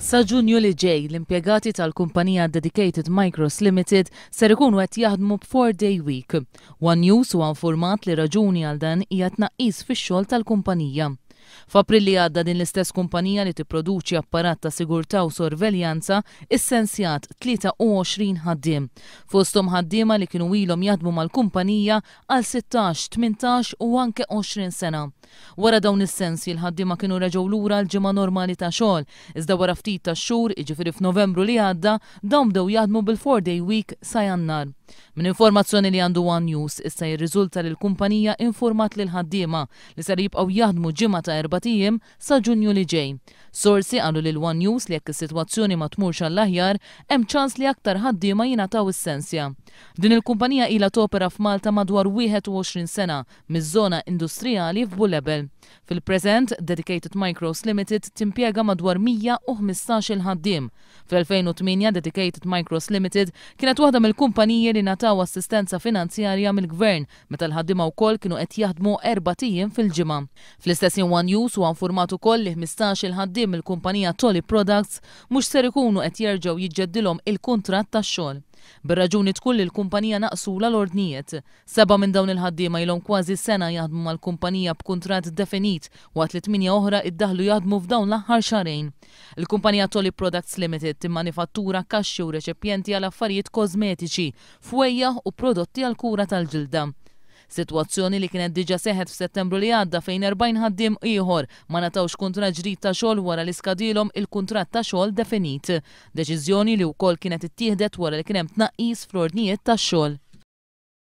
Sa Ġunju li ġej, l-impjegati tal-kumpanija Dedicated Micros Limited ser ikunu qed jaħdmu b'four day week. One News huwa infurmat li raġuni għal dan hija tnaqqis fix-xogħol tal-kumpanija. F'April li għadda din l-istess kumpanija li tipproduċi apparat ta' sigurtà u sorveljanza issensjat 23 ħaddiem. Fosthom ħaddiema li kienu ilhom jaħdmu mal-kumpanija għal 16, 18 u anke 20 sena. Wara dawn is-sensji l-ħaddiema kienu reġgħu lura għall-ġimgħa normali ta' xogħol, iżda wara ftit tax-xhur, jiġifieri f'Novembru li għadda, dawn bdew jaħdmu bil-four day week sa Jannar. Minn informazzjoni li għandu one News, issa jirriżulta li l-kumpanija infurmat lill-ħaddiema li ser jibqgħu jaħdmu ġimgħa ta' erbat ijiem sa Ġunju li ġej. Sorsi qalu lil one News li jekk is-sitwazzjoni ma tmurx għall-aħjar, hemm ċans li aktar ħaddiema jingħataw is-sensja. Din il-kumpanija ilha topera f'Malta madwar 21 sena miż-żona industrijali f'Bulebel. Fil-preżent, Dedicated Micros Limited timpjega madwar 115-il ħaddiem. Fl-2008, Dedicated Micros Limited kienet waħda mill-kumpaniji li ngħataw assistenza finanzjarja mill-Gvern meta l-ħaddiema wkoll kienu qed jaħdmu erbat ijiem fil-ġimgħa. Fl-istess jum one News huwa infurmat ukoll li 15-il ħaddiem mill-kumpanija Tolly Products mhux ser ikunu qed jerġgħu jiġġeddilhom il-kuntratt tax-xogħol. Bir-raġuni tkun li l-kumpanija naqsulha l-ordnijiet. Sebgħa minn dawn il-ħaddiema ilhom kważi sena jaħdmu mal-kumpanija b'kuntratt definit waqt li tmienja oħra iddaħħlu jaħdmu f'dawn l-aħħar xahrejn. Il-kumpanija Tolly Products Limited timmanifattura kaxxi u reċipjenti għal affarijiet kożmetiċi, fwejjaħ u prodotti għall-kura tal-ġilda. Sitwazzjoni li kienet diġà seħħet f'Settembru li għadda fejn 40 ħaddiem ieħor ma ngħatawx kuntratt ġdid ta' xogħol wara li skadielhom il-kuntratt ta' xogħol definit. Deċiżjoni li wkoll kienet ittieħdet wara li kien hemm tnaqqis fl-ordnijiet tax-xogħol.